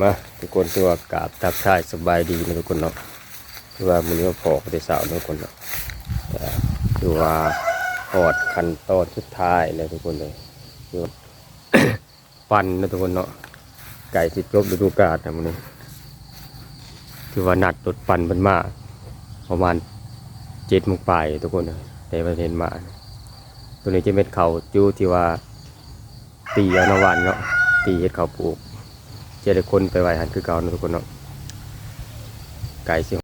ມາທຸກຄົນ ຖືວ່າກາບທັກທາຍສະບາຍດີນະທຸກຄົນເນາະ. ຖືວ່າມື້ນີ້ມາພໍ້ກັນແຕ່ເຊົ້ານະທຸກຄົນເນາະ. ຖືວ່າຮອດຂັ້ນຕອນສຸດທ້າຍແລ້ວທຸກຄົນເອີຍ. ຄື ປັ່ນນະທຸກຄົນເນາະ, ໃກ້ຊິຈົບລະດູການແລ້ວມື້ນີ້. ຖືວ່ານັດລົດປັ່ນເພິ່ນມາປະມານເຈັດໂມງປາຍທຸກຄົນເອີຍ, ແຕ່ວ່າເຫັນມາ. ໂຕນີ້ຈະເປັນເຂົ້າຈຸທີ່ວ່າຕີເອົານະຫວ່ານເນາະ, ຕີເຮັດເຂົ້າປູກ, ຈະໄດ້ຂົນໄປໄວ້ຫັ້ນຄືເກົ່າເນາະທຸກຄົນເນາະ. ໃກ້ຊິ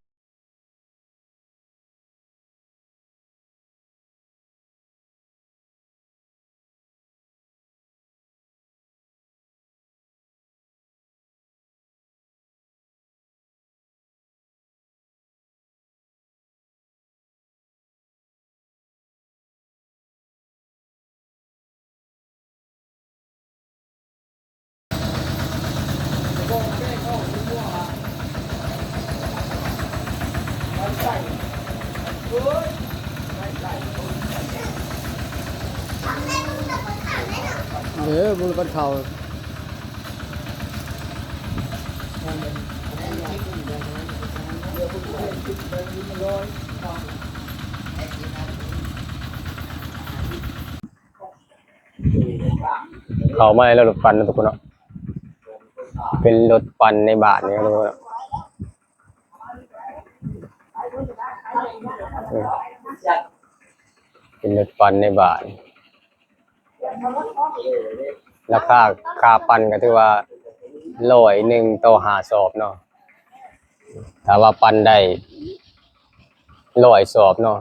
ເອີ ບໍ່ໄດ້ປັນເຂົ້າ. ເຂົ້າມາໃນລົດປັ່ນນະທຸກຄົນເນາະ, ເປັນລົດປັ່ນໃນບ້ານນີ້ເນາະ. ເປັນລົດປັ່ນໃນບ້ານ. ລາຄາຄ່າປັ່ນກໍຖືວ່າຮ້ອຍໜຶ່ງຕໍ່ຫ້າສອບເນາະ, ຖ້າວ່າປັ່ນໄດ້ຮ້ອຍສອບເນາະ.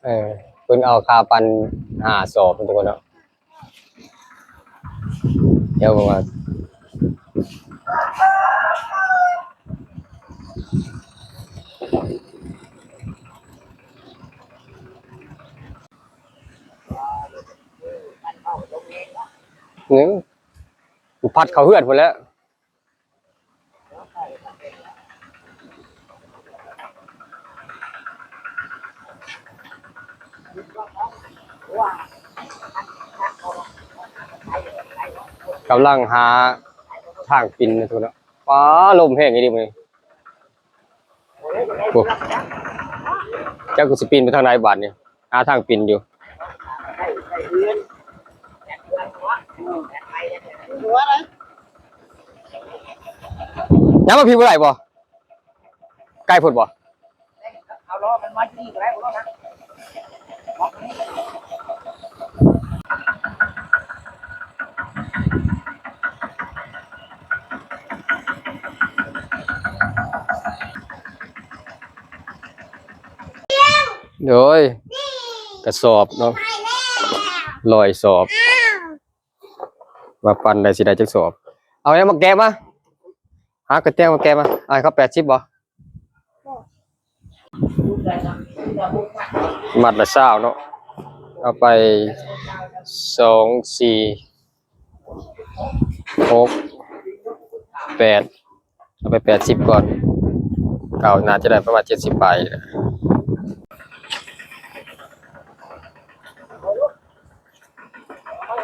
ເອີ ເພິ່ນເອົາຄ່າປັ່ນຫ້າສອບທຸກຄົນເນາະ. ດຽວວ່າ ນີ້ ພັດເຂົ້າເຮືອນພຸ້ນແຫຼະ. ກຳລັງຫາທາງປິ່ນນະທຸກຄົນເນາະ. ປ້າ ລົມແຮງອີ່ຫຼີມື້ນີ້. ໂອ້ ຈັກກູຊິປິ່ນໄປທາງໃດບາດນີ້. ຫາທາງປິ່ນຢູ່. ຍັງມາພີ້ບໍ່ໄດ້ບໍ່? ໄກໂພດບໍ່? ໂດຍ ກະສອບເນາະ ຮ້ອຍສອບ ວ່າປັ່ນໄດ້ຊິໄດ້ຈັກສອບ. ເອົາຫຍັງມາແກະມາ ຫາກະແຕມາແກະມາ. ອ້າຍເຂົາແປດສິບບໍ່? ມັດລະຊາວເນາະ ເອົາໄປສອງ ສີ່ ຫົກ ແປດ ເອົາໄປແປດສິບກ່ອນ. ເກົ່າໜ້າຈະໄດ້ປະມານເຈັດສິບປາຍ.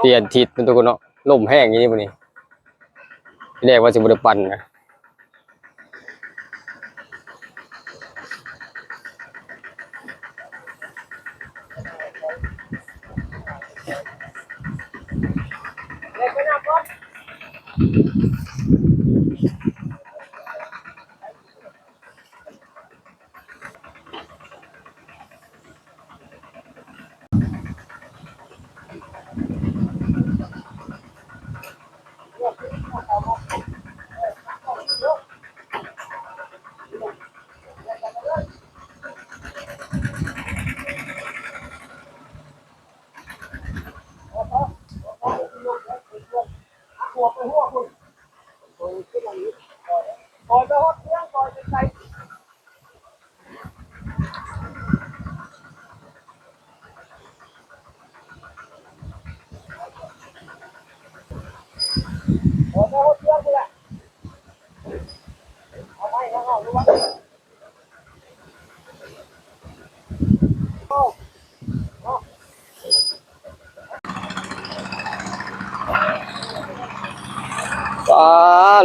ປ່ຽນທິດເນາະທຸກຄົນເນາະ, ລົມແຮງອີ່ຫຼີມື້ນີ້. ທີແລກວ່າຊິບໍ່ໄດ້ປັ່ນນະ.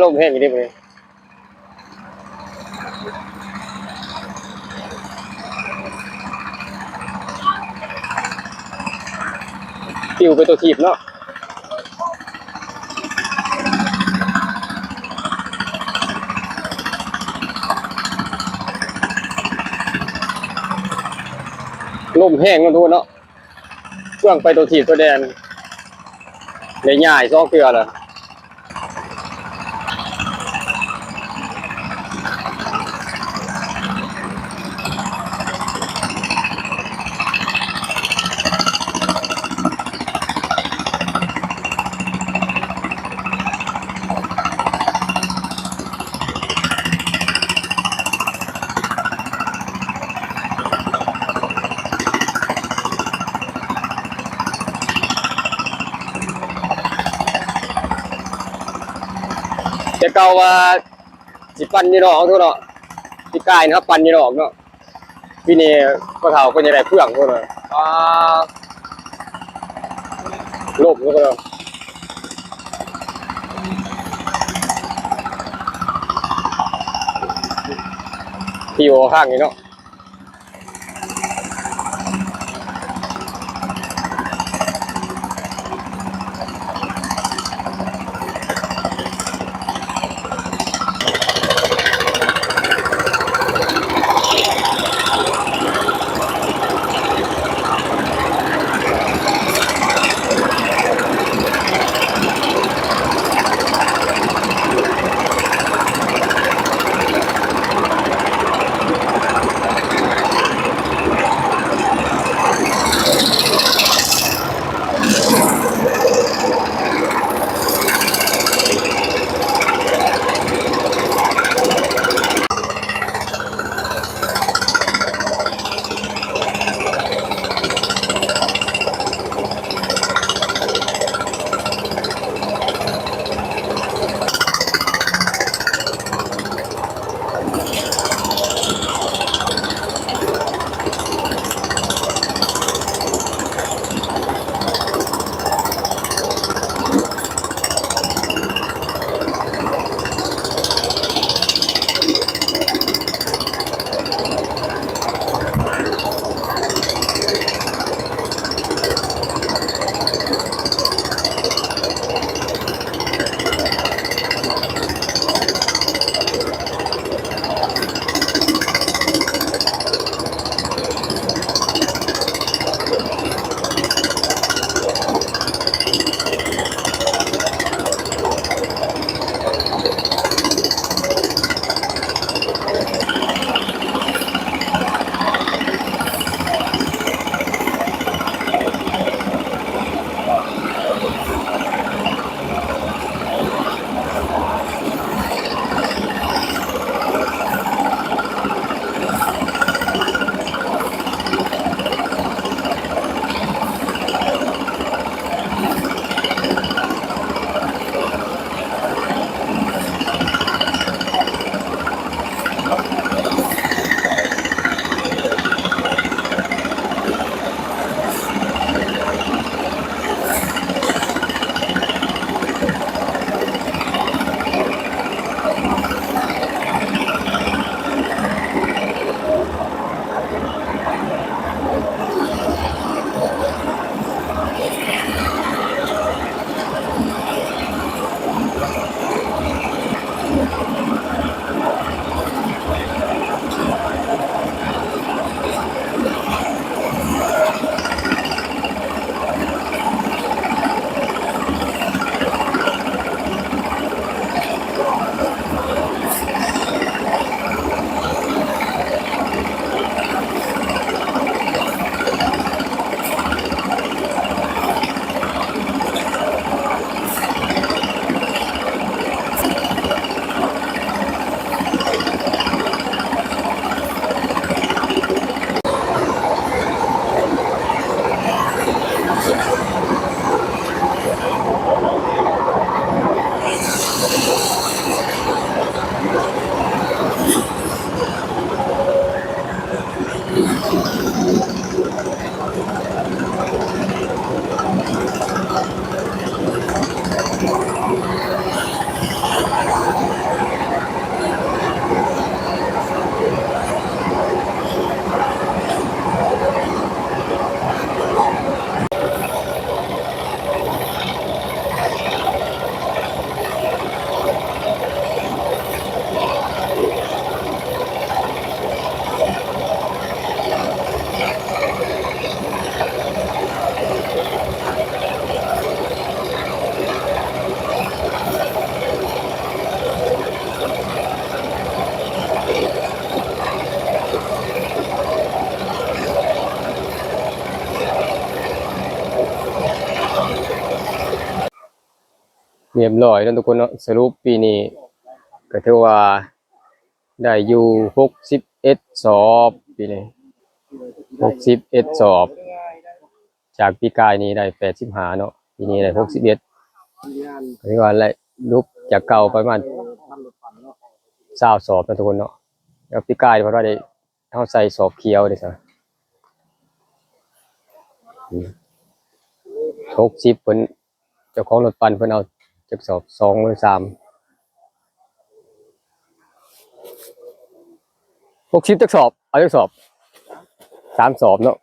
ລົມແຮງອີ່ຫຼີມື້ນີ້ ປິວໄປຕົວຖີບເນາະ ລົມແຮງເນາະ ທຸກຄົນເນາະ. ເຟື່ອງໄປຕົວຖີບຕົວແດນ ໄດ້ຍ້າຍສອງເທື່ອແລ້ວ. ແຕ່ເກົ່າວ່າຊິປັ່ນຢູ່ນອກເນາະ ປີກາຍເນາະ ປັ່ນຢູ່ນອກເນາະ. ປີນີ້ພໍ່ເຖົ້າເພິ່ນຢາກໄດ້ເຟື່ອງເພິ່ນວ່າ ປາ ລົມເພິ່ນວ່າ ທີ່ໂອຂ້າງນີ້ເນາະ. ຮຽບຮ້ອຍເນາະທຸກຄົນເນາະ. ສະຫຼຸບປີນີ້ກໍຖືວ່າໄດ້ຢູ່ຫົກສິບເອັດສອບ ປີນີ້ຫົກສິບເອັດສອບ. ຈາກປີກາຍນີ້ໄດ້ແປດສິບຫ້າເນາະ, ປີນີ້ໄດ້ຫົກສິບເອັດ ກໍຖືວ່າໄດ້ຫຼຸບຈາກເກົ່າປະມານຊາວສອບເນາະທຸກຄົນເນາະ. ແລ້ວປີກາຍເພິ່ນວ່າໄດ້ ເຮົາໃສ່ສອບຂຽວເດ້ຊະ ອືມ ຫົກສິບ ເພິ່ນ ເຈົ້າຂອງລົດປັ່ນເພິ່ນເອົາຈັກສອບ ສອງ ຫຼື ສາມ ຫົກສິບຈັກສອບ ເອົາຈັກສອບ ສາມສອບເນາະ.